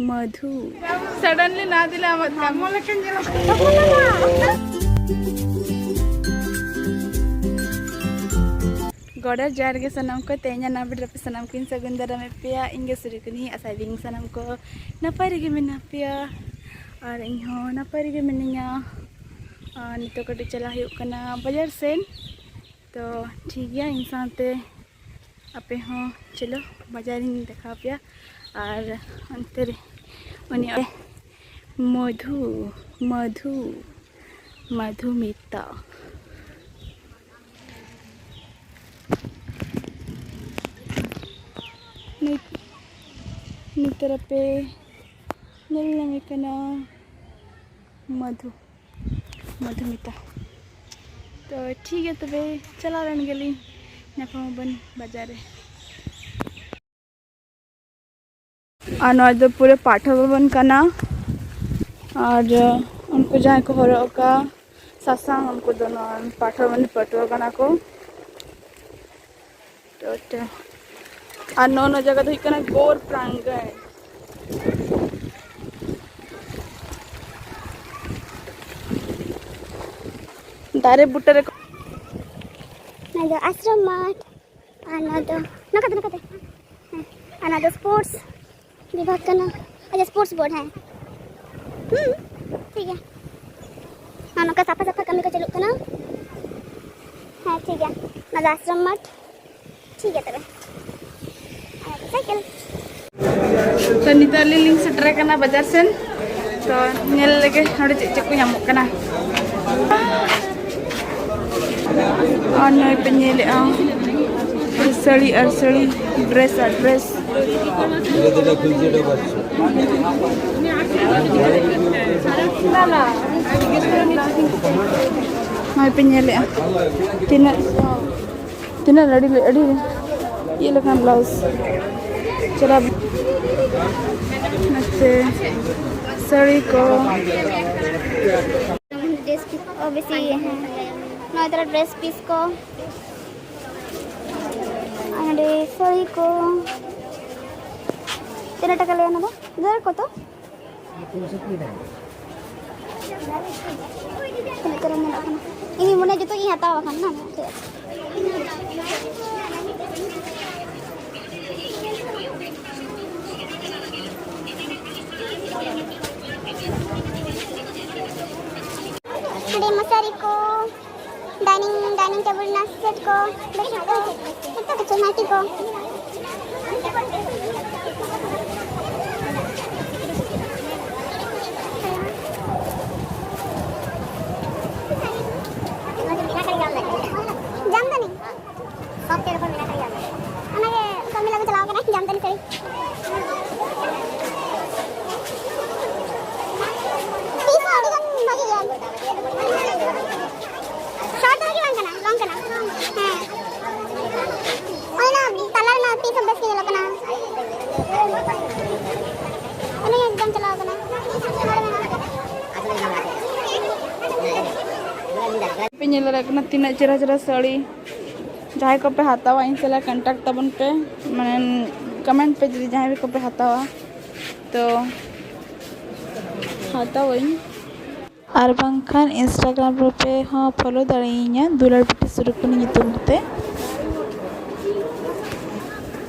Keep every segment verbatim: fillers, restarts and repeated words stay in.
ᱢᱚᱫᱷᱩ᱾ Suddenly ᱱᱟ ᱫᱤᱞᱮ ᱟᱢᱟᱜ ᱠᱟᱢ᱾ ᱜᱚᱰᱮᱛ ᱡᱚᱦᱟᱨ ᱜᱮ ᱥᱟᱱᱟᱢ ᱠᱚ᱾ ᱛᱮᱦᱮᱧᱟᱜ ᱱᱟᱣᱟ video ᱨᱮ ᱟᱯᱮ ᱥᱟᱱᱟᱢ ᱠᱚᱧ ᱥᱟᱹᱜᱩᱱ ᱫᱟᱨᱟᱢᱮᱫ ᱯᱮᱭᱟ᱾ ᱤᱧ ᱜᱮ ᱥᱩᱨᱤᱠᱩᱱᱤ, ᱟᱥᱟᱭ ᱫᱟᱹᱧ ᱥᱟᱱᱟᱢ ᱠᱚ ᱱᱟᱯᱟᱭ ᱨᱮᱜᱮ ᱢᱮᱱᱟᱜ ᱯᱮᱭᱟ᱾ ᱟᱨ ᱤᱧ ᱦᱚᱸ ᱱᱟᱯᱟᱭ ᱨᱮᱜᱮ ᱢᱤᱱᱟᱹᱧᱟ᱾ ᱟᱨ ᱱᱤᱛᱚᱜ ᱠᱟᱹᱴᱤᱡ ᱪᱟᱞᱟᱜ ᱦᱩᱭᱩᱜ ᱠᱟᱱᱟ ᱵᱟᱡᱟᱨ ᱥᱮᱱ᱾ ᱛᱚ ᱴᱷᱤᱠ ᱜᱮᱭᱟ, ᱤᱧ ᱥᱟᱶᱛᱮ ᱟᱯᱮ ᱦᱚᱸ ᱪᱚᱞᱚ ᱵᱟᱡᱟᱨᱤᱧ ᱫᱮᱠᱷᱟᱣ ᱯᱮᱭᱟ᱾ ᱟᱨ ᱚᱱᱛᱮ ᱨᱮ ᱩᱱᱤ ᱢᱚᱫᱷᱩ, ᱢᱚᱫᱷᱩ, ᱢᱚᱫᱷᱩᱢᱤᱛᱟ᱾ ᱱᱤᱛ ᱱᱤᱛᱚᱜ ᱟᱯᱮ ᱧᱮᱞ ᱧᱟᱢᱮ ᱠᱟᱱᱟ ᱢᱚᱫᱷᱩ, ᱢᱚᱫᱷᱩᱢᱤᱛᱟ᱾ ᱛᱚ ᱴᱷᱤᱠ ᱜᱮᱭᱟ, ᱛᱚᱵᱮ ᱪᱟᱞᱟᱣ ᱞᱮᱱ ᱜᱮᱞᱤᱧ, ᱧᱟᱯᱟᱢ ᱟᱵᱚᱱ ᱵᱟᱡᱟᱨ ᱨᱮ᱾ ᱟᱨ ᱱᱚᱣᱟ ᱫᱚ ᱯᱩᱨᱟᱹ ᱯᱟᱴᱷᱟ ᱵᱷᱚᱵᱚᱱ ᱠᱟᱱᱟ᱾ ᱟᱨ ᱩᱱᱠᱩ ᱡᱟᱦᱟᱸᱭ ᱠᱚ ᱦᱚᱨᱚᱜ ᱟᱠᱟᱫ ᱥᱟᱥᱟᱝ, ᱩᱱᱠᱩ ᱫᱚ ᱱᱚᱣᱟ ᱯᱟᱴᱷᱟ ᱵᱷᱚᱵᱚᱱ ᱯᱟᱹᱴᱷᱩᱣᱟᱹ ᱠᱟᱱᱟ ᱠᱚ᱾ ᱴᱚᱴᱟ᱾ ᱟᱨ ᱱᱚᱜᱼᱚ ᱱᱚᱣᱟ ᱡᱟᱭᱜᱟ ᱫᱚ ᱦᱩᱭᱩᱜ ᱠᱟᱱᱟ ᱜᱳᱨ ᱯᱨᱟᱝᱜᱟᱭ᱾ ᱫᱟᱨᱮ ᱵᱩᱴᱟᱹ ᱨᱮ᱾ ᱱᱚᱣᱟ ᱫᱚ ᱟᱥᱨᱚᱢ ᱢᱟᱴᱷ᱾ ᱟᱨ ᱱᱚᱣᱟ ᱫᱚ ᱱᱚᱝᱠᱟᱛᱮ, ᱱᱚᱝᱠᱟᱛᱮ᱾ ᱦᱮᱸ, ᱟᱨ ᱱᱚᱣᱟ ᱫᱚ sports ᱵᱤᱵᱷᱟᱜᱽ ᱠᱟᱱᱟ᱾ ᱟᱪᱪᱷᱟ, sports board, ᱦᱮᱸ᱾ ᱦᱩᱸ, ᱴᱷᱤᱠ ᱜᱮᱭᱟ᱾ ᱟᱨ ᱱᱚᱝᱠᱟ ᱥᱟᱯᱷᱟ ᱥᱟᱯᱷᱟ ᱠᱟᱹᱢᱤ ᱠᱚ ᱪᱟᱹᱞᱩᱜ ᱠᱟᱱᱟ᱾ ᱦᱮᱸ, ᱴᱷᱤᱠ ᱜᱮᱭᱟ᱾ ᱚᱱᱟ ᱫᱚ ᱟᱥᱨᱚᱢ ᱢᱟᱴᱷ᱾ ᱴᱷᱤᱠ ᱜᱮᱭᱟ ᱛᱚᱵᱮ᱾ ᱟᱨ ᱥᱟᱭᱠᱮᱞ᱾ ᱛᱚ, ᱱᱤᱛᱚᱜ ᱟᱹᱞᱤᱧ ᱞᱤᱧ ᱥᱮᱴᱮᱨ ᱟᱠᱟᱱᱟ ᱵᱟᱡᱟᱨ ᱥᱮᱱ᱾ ᱛᱚ, ᱧᱮᱞ ᱞᱮᱜᱮ ᱱᱚᱰᱮ ᱪᱮᱫ ᱪᱮᱫ ᱠᱚ ᱧᱟᱢᱚᱜ ᱠᱟᱱᱟ᱾ ᱟᱨ ᱱᱚᱜᱼᱚᱭ ᱯᱮ ᱧᱮᱞᱮᱜᱼᱟ, ᱥᱟᱹᱲᱤ ᱟᱨ ᱥᱟᱹᱲᱤ, dress ᱟᱨ dress᱾ ᱱᱚᱜᱼᱚᱭ ᱯᱮ ᱧᱮᱞᱮᱜᱼᱟ, ᱛᱤᱱᱟᱹᱜ ᱛᱤᱱᱟᱹᱜ ᱟᱹᱰᱤ, ᱟᱹᱰᱤ ᱤᱭᱟᱹ ᱞᱮᱠᱟᱱ blouse᱾ ᱪᱚᱞᱚ, ᱱᱚᱛᱮ ᱥᱟᱹᱲᱤ ᱠᱚ᱾ Dress piece, ᱚ, ᱵᱮᱥᱤ ᱤᱭᱟᱹ, ᱦᱮᱸ᱾ ᱱᱚᱣᱟ ᱫᱚ dress piece ᱠᱚ᱾ ᱟᱨ ᱱᱚᱰᱮ ᱥᱟᱹᱲᱤ ᱠᱚ᱾ ᱛᱤᱱᱟᱹᱜ ᱴᱟᱠᱟ ᱞᱟᱹᱭᱟ ᱚᱱᱟ ᱫᱚ? ᱫᱚᱨ ᱠᱚᱛᱚ? ᱛᱤᱱᱥᱚ ᱠᱩᱲᱤ ᱴᱟᱠᱟ᱾ ᱛᱤᱱᱟᱹᱜ ᱪᱮᱦᱨᱟ ᱧᱮᱞᱚᱜ ᱠᱟᱱᱟ᱾ ᱤᱧ ᱢᱚᱱᱮ ᱡᱚᱛᱚ ᱜᱤᱧ ᱦᱟᱛᱟᱣᱟ ᱠᱷᱟᱱ ᱱᱟ᱾ ᱴᱷᱤᱠ ᱟᱪᱷᱮ᱾ ᱟᱹᱰᱤ ᱢᱚᱥᱟᱨᱤ ᱠᱚ, dining, dining table ᱨᱮᱱᱟᱜ set ᱠᱚ, bedsheet ᱠᱚ, ᱡᱚᱛᱚ ᱠᱤᱪᱷᱩ, nighty ᱠᱚ᱾ ᱡᱟᱢᱫᱟᱱᱤ᱾ ᱥᱚᱵ ᱪᱮᱫ ᱞᱮᱠᱟ ᱢᱮᱱᱟᱜ ᱟᱠᱟᱫ ᱜᱮᱭᱟ? ᱚᱱᱟᱜᱮ ᱥᱚᱵ ᱢᱮᱞᱟ ᱠᱚ ᱪᱟᱞᱟᱣ ᱠᱟᱱᱟ, ᱡᱟᱢᱫᱟᱱᱤ ᱥᱟᱹᱲᱤ᱾ ᱯᱤᱥ ᱦᱚᱸ ᱟᱹᱰᱤ ᱜᱟᱱ ᱵᱷᱟᱜᱮ ᱜᱮᱭᱟ᱾ ᱥᱚᱨᱴ ᱫᱚ ᱵᱷᱟᱜᱮ ᱵᱟᱝ ᱠᱟᱱᱟ, ᱞᱚᱝ ᱠᱟᱱᱟ᱾ ᱦᱮᱸ᱾ ᱚᱱᱟ ᱛᱟᱞᱟ ᱨᱮᱱᱟᱜ ᱯᱤᱥ ᱦᱚᱸ ᱵᱮᱥ ᱜᱮ ᱧᱮᱞᱚᱜ ᱠᱟᱱᱟ᱾ ᱚᱱᱟ ᱜᱮ ᱮᱠᱫᱚᱢ ᱪᱟᱞᱟᱣ ᱠᱟᱱᱟ᱾ ᱱᱚᱰᱮ ᱢᱮᱱᱟᱜᱼᱟ᱾ ᱯᱮ ᱧᱮᱞ ᱫᱟᱲᱮᱭᱟᱜ ᱠᱟᱱᱟ ᱛᱤᱱᱟᱹᱜ ᱪᱮᱦᱨᱟ ᱪᱮᱦᱨᱟ ᱥᱟᱹᱲᱤ᱾ ᱡᱟᱦᱟᱸᱭ ᱠᱚᱯᱮ ᱦᱟᱛᱟᱣᱟ, ᱤᱧ ᱥᱟᱞᱟᱜ contact ᱛᱟᱵᱚᱱ ᱯᱮ, ᱢᱟᱱᱮ comment ᱯᱮ ᱡᱩᱫᱤ ᱡᱟᱦᱟᱸᱭ ᱠᱚᱯᱮ ᱦᱟᱛᱟᱣᱟ, ᱛᱚ ᱦᱟᱛᱟᱣᱟᱹᱧ᱾ ᱟᱨ ᱵᱟᱝᱠᱷᱟᱱ Instagram ᱨᱮᱯᱮ ᱦᱚᱸ follow ᱫᱟᱲᱮᱭᱟᱹᱧᱟ, ᱫᱩᱞᱟᱞ ᱵᱤᱴᱤ ᱥᱩᱨᱩᱠᱩᱱᱤ ᱧᱩᱛᱩᱢ ᱛᱮ᱾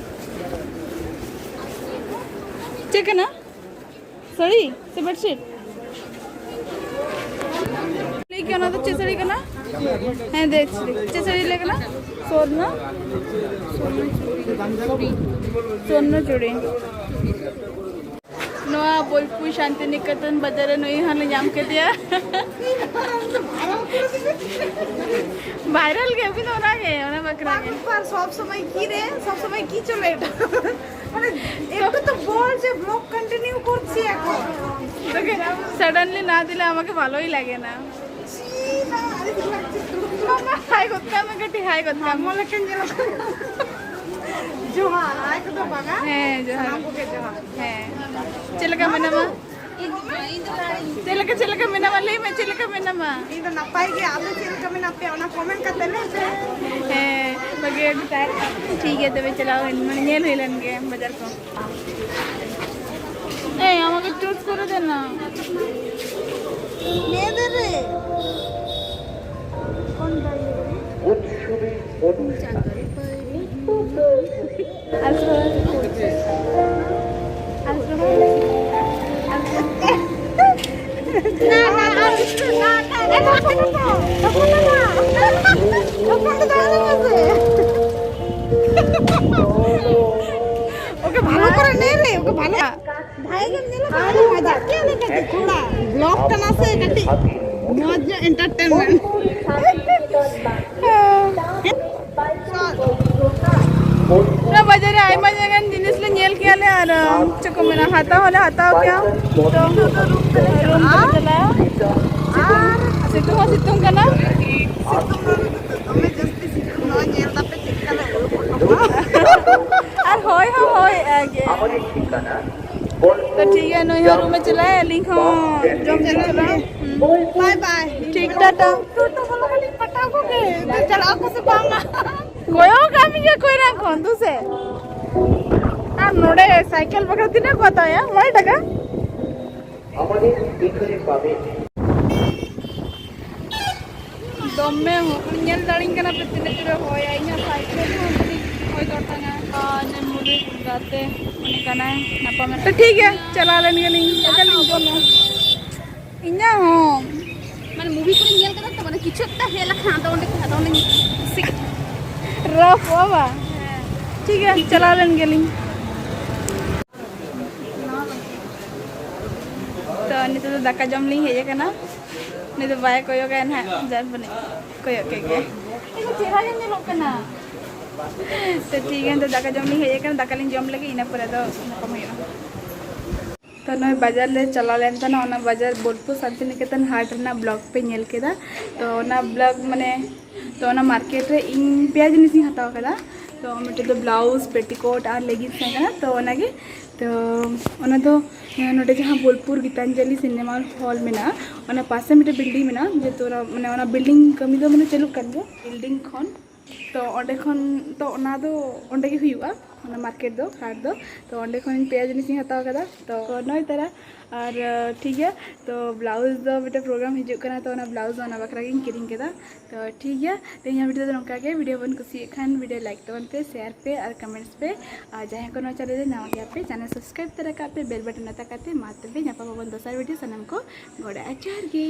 ᱪᱮᱫ ᱠᱟᱱᱟ? ᱥᱟᱹᱲᱤ ᱥᱮ bedsheet? ᱞᱟᱹᱭ ᱠᱮᱫ, ᱚᱱᱟ ᱫᱚ ᱪᱮᱫ ᱥᱟᱹᱲᱤ ᱠᱟᱱᱟ? ᱦᱮᱸ, ᱫᱮᱡ ᱥᱟᱹᱲᱤ᱾ ᱪᱮᱫ ᱥᱟᱹᱲᱤ ᱞᱟᱹᱭ ᱠᱟᱱᱟ? ᱥᱚᱨᱱᱚ, ᱥᱚᱨᱱᱚ ᱪᱩᱲᱤ᱾ ᱱᱚᱣᱟ ᱵᱳᱞᱯᱩᱨ ᱥᱟᱱᱛᱤᱱᱤᱠᱮᱛᱚᱱ ᱵᱟᱡᱟᱨ ᱨᱮ ᱱᱩᱭ ᱦᱚᱸᱞᱮ ᱧᱟᱢ ᱠᱮᱫᱮᱭᱟ᱾ Viral ᱜᱮ, ᱟᱹᱵᱤᱱ ᱫᱚ ᱚᱱᱟ ᱜᱮ, ᱚᱱᱟ ᱵᱟᱠᱷᱨᱟ ᱜᱮ᱾ ᱟᱨ ᱥᱚᱵ ᱥᱚᱢᱚᱭ ᱠᱤ ᱨᱮ, ᱥᱚᱵ ᱥᱚᱢᱚᱭ ᱠᱤ ᱪᱚᱞᱮ ᱮᱴᱟᱜ᱾ ᱢᱟᱱᱮ, ᱮᱠᱴᱩ তো বল যে ব্লগ কন্টিনিউ করছি এখন। তোকে সাডেনলি না দিলে আমাকে ভালোই লাগে না। ছি, না, আরে, ঠিক আছে। মামা, হাই করতে হবে, একটু হাই করতে হবে। মামা লেখেন যেরকম। জোহার, আরেকটা বাগা। হ্যাঁ, জোহার। সালাম বুকে জোহার। ᱦᱮᱸ᱾ ᱪᱮᱫ ᱞᱮᱠᱟ ᱢᱮᱱᱟᱢᱟ? ᱪᱮᱫ ᱞᱮᱠᱟ, ᱪᱮᱫ ᱞᱮᱠᱟ ᱢᱮᱱᱟᱢᱟ? ᱞᱟᱹᱭ ᱢᱮ, ᱪᱮᱫ ᱞᱮᱠᱟ ᱢᱮᱱᱟᱢᱟ? ᱤᱧ ᱫᱚ ᱱᱟᱯᱟᱭ ᱜᱮ, ᱟᱯᱮ ᱪᱮᱫ ᱞᱮᱠᱟ ᱢᱮᱱᱟᱜ ᱯᱮᱭᱟ? ᱚᱱᱟ ᱠᱚᱢᱮᱱᱴ ᱠᱟᱛᱮ ᱞᱟᱹᱭ ᱯᱮ᱾ ᱦᱮᱸ, ᱵᱷᱟᱜᱮ ᱟᱹᱰᱤ ᱛᱟᱭ᱾ ᱴᱷᱤᱠ ᱜᱮᱭᱟ, ᱛᱚᱵᱮ ᱪᱟᱞᱟᱣ ᱦᱩᱭ, ᱢᱟᱱᱮ, ᱧᱮᱞ ᱦᱩᱭ ᱞᱮᱱ ᱜᱮ ᱵᱟᱡᱟᱨ ᱠᱚ᱾ ᱱᱤᱭᱟᱹ ᱫᱷᱟᱨᱮ᱾ ᱠᱚᱱ ᱰᱟᱭᱨᱤ? ᱟᱥᱨᱚᱢ᱾ ᱟᱥᱨᱚᱢ᱾ ᱟᱥᱨᱚᱢ᱾ ᱱᱟ, ᱱᱟ, ᱟᱥᱨᱚᱢ, ᱱᱟ, ᱱᱟ, ᱮ, ᱵᱟᱵᱟ, ᱵᱟᱵᱟ, ᱵᱟᱵᱟ, ᱵᱟᱵᱟ᱾ ᱵᱟᱵᱟ ᱫᱚ ᱫᱟᱬᱟᱱ ᱢᱮ ᱥᱮ᱾ ᱳᱠᱮ, ᱵᱷᱟᱞᱚ ᱠᱚᱨᱮ ᱞᱟᱹᱭ ᱢᱮ, ᱳᱠᱮ, ᱵᱷᱟᱞᱚ᱾ ᱵᱷᱟᱜᱮ ᱜᱮᱢ ᱧᱮᱞᱚᱜ ᱠᱟᱱᱟ, ᱢᱟᱡᱟᱠ ᱜᱮᱭᱟ ᱞᱮ ᱠᱟᱹᱴᱤᱡ ᱛᱷᱚᱲᱟ᱾ ᱵᱞᱚᱜ ᱠᱟᱱᱟ ᱥᱮ ᱠᱟᱹᱴᱤᱡ ᱢᱚᱡᱽ ᱧᱚᱜ entertainment᱾ ᱱᱚᱣᱟ ᱵᱟᱡᱟᱨ ᱨᱮ ᱟᱭᱢᱟ ᱡᱟᱭᱜᱟᱱ ᱡᱤᱱᱤᱥ ᱞᱮ ᱧᱮᱞ ᱠᱮᱜᱼᱟ ᱞᱮ ᱟᱨ, ᱪᱮᱫ ᱠᱚ ᱢᱮᱱᱟ, ᱦᱟᱛᱟᱣ ᱦᱚᱸᱞᱮ ᱦᱟᱛᱟᱣ ᱠᱮᱜᱼᱟ᱾ ᱛᱚ, ᱨᱩᱢ ᱛᱮᱞᱮ ᱪᱟᱞᱟᱜᱼᱟ᱾ ᱥᱤᱛᱩᱝ ᱦᱚᱸ ᱥᱤᱛᱩᱝ ᱠᱟᱱᱟ᱾ ᱫᱚᱢᱮ ᱡᱟᱹᱥᱛᱤ ᱥᱤᱛᱩᱝ, ᱱᱚᱜᱼᱚᱭ ᱧᱮᱞ ᱫᱟᱯᱮ ᱪᱮᱫ ᱞᱮᱠᱟ ᱞᱮ ᱩᱰᱩᱠ ᱚᱰᱚᱠᱚᱜᱼᱟ᱾ ᱟᱨ ᱦᱚᱭ ᱦᱚᱸ ᱦᱚᱭᱮᱜᱼᱟ ᱜᱮ᱾ ᱛᱚ ᱴᱷᱤᱠ ᱜᱮᱭᱟ, ᱱᱩᱭ ᱦᱚᱸ ᱨᱩᱢᱮ ᱪᱟᱞᱟᱜᱼᱟ, ᱟᱹᱞᱤᱧ ᱦᱚᱸ ᱡᱚᱢ ᱞᱤᱧ ᱪᱟᱞᱟᱜᱼᱟ᱾ ᱦᱩᱸ᱾ ᱵᱟᱭ ᱵᱟᱭ᱾ ᱴᱷᱤᱠ, ᱴᱟᱴᱟ᱾ ᱛᱩ ᱛᱚ ᱵᱚᱞᱚ ᱠᱷᱟᱱᱤᱧ ᱯᱟᱴᱟᱣ ᱠᱚᱜᱮ, ᱪᱟᱞᱟᱜ ᱟᱠᱚ ᱥᱮ ᱵᱟᱝᱟ? ᱠᱚᱭᱚᱜ ᱠᱟᱜ ᱢᱮᱭᱟ ᱠᱚᱭᱨᱟ ᱠᱷᱚᱱ, ᱫᱩ ᱥᱮ? ᱟᱨ ᱱᱚᱰᱮ ᱥᱟᱭᱠᱮᱞ ᱵᱟᱠᱷᱨᱟ ᱛᱤᱱᱟᱹᱜ ᱠᱚ ᱦᱟᱛᱟᱣᱟ? ᱢᱚᱬᱮ ᱴᱟᱠᱟ? ᱫᱚᱢᱮ ᱦᱚ-, ᱧᱮᱞ ᱫᱟᱲᱮᱧ ᱠᱟᱱᱟ ᱯᱮ ᱛᱤᱱᱟᱹᱜ ᱡᱳᱨᱮ ᱦᱚᱭᱟ᱾ ᱤᱧᱟᱹᱜ ᱥᱟᱭᱠᱮᱞ ᱦᱚᱸ ᱠᱟᱹᱴᱤᱡ ᱦᱚᱭ ᱫᱚᱨᱠᱟᱨᱟ᱾ ᱟᱨ ᱱᱩᱭ ᱢᱩᱨᱤ ᱜᱟᱛᱮ ᱩᱱᱤ ᱠᱟᱱᱟᱭ, ᱧᱟᱯᱟᱢ ᱮᱱᱟ᱾ ᱛᱚ ᱴᱷᱤᱠ ᱜᱮᱭᱟ, ᱪᱟᱞᱟᱣ ᱞᱮᱱ ᱜᱮᱞᱤᱧ, ᱫᱟᱠᱟᱞᱤᱧ ᱡᱚᱢᱟ᱾ ᱤᱧᱟᱹᱜ ᱦᱚᱸ᱾ ᱢᱟᱱᱮ movie ᱠᱚᱨᱮᱧ ᱧᱮᱞ ᱠᱟᱫᱟ ᱛᱚ, ᱢᱟᱱᱮ ᱠᱤᱪᱷᱩ ᱮᱠᱴᱟ ᱦᱮᱡ ᱞᱮᱠᱷᱟᱱ ᱟᱫᱚ ᱚᱸᱰᱮ, ᱟᱫᱚ ᱚᱸᱰᱮᱧ ᱠᱩᱥᱤᱜ᱾ ᱨᱟᱯᱷ ᱵᱟᱵᱟ᱾ ᱦᱮᱸ᱾ ᱴᱷᱤᱠ ᱜᱮᱭᱟ, ᱪᱟᱞᱟᱣ ᱞᱮᱱ ᱜᱮᱞᱤᱧ᱾ ᱛᱚ, ᱱᱤᱛᱚᱜ ᱫᱚ ᱫᱟᱠᱟ ᱡᱚᱢ ᱞᱤᱧ ᱦᱮᱡ ᱟᱠᱟᱱᱟ᱾ ᱩᱱᱤ ᱫᱚ ᱵᱟᱭ ᱠᱚᱭᱚᱜᱟ ᱱᱟᱦᱟᱜ, ᱡᱟᱨ ᱵᱚᱱᱮ ᱠᱚᱭᱚᱜ ᱠᱮᱫ ᱜᱮ᱾ ᱤᱧ ᱫᱚ ᱪᱮᱦᱨᱟ ᱜᱮ ᱧᱮᱞᱚᱜ ᱠᱟᱱᱟ᱾ ᱛᱚ, ᱴᱷᱤᱠ ᱜᱮᱭᱟ, ᱱᱤᱛᱚᱜ ᱫᱟᱠᱟ ᱡᱚᱢ ᱞᱤᱧ ᱦᱮᱡ ᱟᱠᱟᱱᱟ, ᱫᱟᱠᱟ ᱞᱤᱧ ᱡᱚᱢ ᱞᱮᱜᱮ, ᱤᱱᱟᱹ ᱯᱚᱨᱮ ᱫᱚ ᱧᱟᱯᱟᱢ ᱦᱩᱭᱩᱜᱼᱟ᱾ ᱛᱚ, ᱱᱚᱜᱼᱚᱭ ᱵᱟᱡᱟᱨ ᱞᱮ ᱪᱟᱞᱟᱣ ᱞᱮᱱ ᱛᱟᱦᱮᱱᱟ, ᱚᱱᱟ ᱵᱟᱡᱟᱨ ᱵᱳᱞᱯᱩᱨ ᱥᱟᱱᱛᱤᱱᱤᱠᱮᱛᱚᱱ ᱦᱟᱴ ᱨᱮᱱᱟᱜ vlog ᱯᱮ ᱧᱮᱞ ᱠᱮᱫᱟ᱾ ᱛᱚ, ᱚᱱᱟ vlog ᱢᱟᱱᱮ, ᱛᱚ, ᱚᱱᱟ market ᱨᱮ ᱤᱧ ᱯᱮᱭᱟ ᱡᱤᱱᱤᱥ ᱤᱧ ᱦᱟᱛᱟᱣ ᱠᱟᱫᱟ᱾ ᱛᱚ, ᱢᱤᱫᱴᱮᱡ ᱫᱚ blouse, petticoat ᱟᱨ leggings ᱛᱟᱦᱮᱸ ᱠᱟᱱᱟ᱾ ᱛᱚ, ᱚᱱᱟᱜᱮ᱾ ᱛᱚ, ᱚᱱᱟ ᱫᱚ ᱱᱚᱰᱮ ᱡᱟᱦᱟᱸ ᱵᱳᱞᱯᱩᱨ ᱜᱤᱛᱟᱧᱡᱚᱞᱤ ᱥᱤᱱᱮᱢᱟ ᱦᱚᱞ ᱢᱮᱱᱟᱜᱼᱟ, ᱚᱱᱟ ᱯᱟᱥᱮ ᱢᱤᱫᱴᱮᱡ building ᱢᱮᱱᱟᱜᱼᱟ, ᱡᱮᱦᱮᱛᱩ ᱚᱱᱟ, ᱢᱟᱱᱮ, ᱚᱱᱟ building ᱠᱟᱹᱢᱤ ᱫᱚ, ᱢᱟᱱᱮ, ᱪᱟᱹᱞᱩᱜ ᱠᱟᱱ ᱜᱮᱭᱟ᱾ Building ᱠᱷᱚᱱ ᱛᱚ ᱚᱸᱰᱮ ᱠᱷᱚᱱ, ᱛᱚ ᱚᱱᱟ ᱫᱚ ᱚᱸᱰᱮ ᱜᱮ ᱦᱩᱭᱩᱜᱼᱟ, ᱚᱱᱟ ᱢᱟᱨᱠᱮᱴ ᱫᱚ, ᱦᱟᱴ ᱫᱚ᱾ ᱛᱚ ᱚᱸᱰᱮ ᱠᱷᱚᱱ ᱯᱮᱭᱟ ᱡᱤᱱᱤᱥ ᱤᱧ ᱦᱟᱛᱟᱣ ᱠᱟᱫᱟ᱾ ᱛᱚ ᱱᱚᱜᱼᱚᱭ ᱛᱟᱨᱟ, ᱟᱨ ᱴᱷᱤᱠ ᱜᱮᱭᱟ᱾ ᱛᱚ ᱵᱞᱟᱣᱩᱡᱽ ᱫᱚ ᱢᱤᱫᱴᱮᱱ ᱯᱨᱳᱜᱨᱟᱢ ᱦᱤᱡᱩᱜ ᱠᱟᱱᱟ, ᱛᱚ ᱚᱱᱟ ᱵᱞᱟᱣᱩᱡᱽ ᱫᱚ ᱚᱱᱟ ᱵᱟᱠᱷᱨᱟ ᱜᱤᱧ ᱠᱤᱨᱤᱧ ᱠᱮᱫᱟ᱾ ᱛᱚ ᱴᱷᱤᱠ ᱜᱮᱭᱟ, ᱛᱮᱦᱮᱧᱟᱜ ᱵᱷᱤᱰᱤᱭᱳ ᱫᱚ ᱱᱚᱝᱠᱟ ᱜᱮ᱾ ᱵᱷᱤᱰᱤᱭᱳ ᱵᱚᱱ ᱠᱩᱥᱤᱭᱟᱜ ᱠᱷᱟᱱ ᱵᱷᱤᱰᱤᱭᱳ ᱞᱟᱭᱤᱠ ᱛᱟᱵᱚᱱ ᱯᱮ, ᱥᱮᱭᱟᱨ ᱯᱮ ᱟᱨ ᱠᱚᱢᱮᱱᱴᱥ ᱯᱮ᱾ ᱟᱨ ᱡᱟᱦᱟᱸᱭ ᱠᱚ ᱱᱚᱣᱟ ᱪᱮᱱᱮᱞ ᱨᱮ ᱱᱟᱣᱟ ᱜᱮᱭᱟ ᱯᱮ, ᱪᱮᱱᱮᱞ ᱥᱟᱵᱥᱠᱨᱟᱭᱤᱵ ᱛᱚᱨᱟ ᱠᱟᱜ ᱯᱮ, ᱵᱮᱞ ᱵᱟᱴᱚᱱ ᱟᱛᱟ ᱠᱟᱛᱮ᱾ ᱢᱟ ᱛᱚᱵᱮ ᱧᱟᱯᱟᱢ ᱟᱵᱚᱱ ᱫᱚᱥᱟᱨ ᱵᱷᱤᱰᱤᱭᱳ᱾ ᱥᱟᱱᱟᱢ ᱠᱚ ᱜᱚᱰ ᱡᱚᱦᱟᱨ ᱜᱮ᱾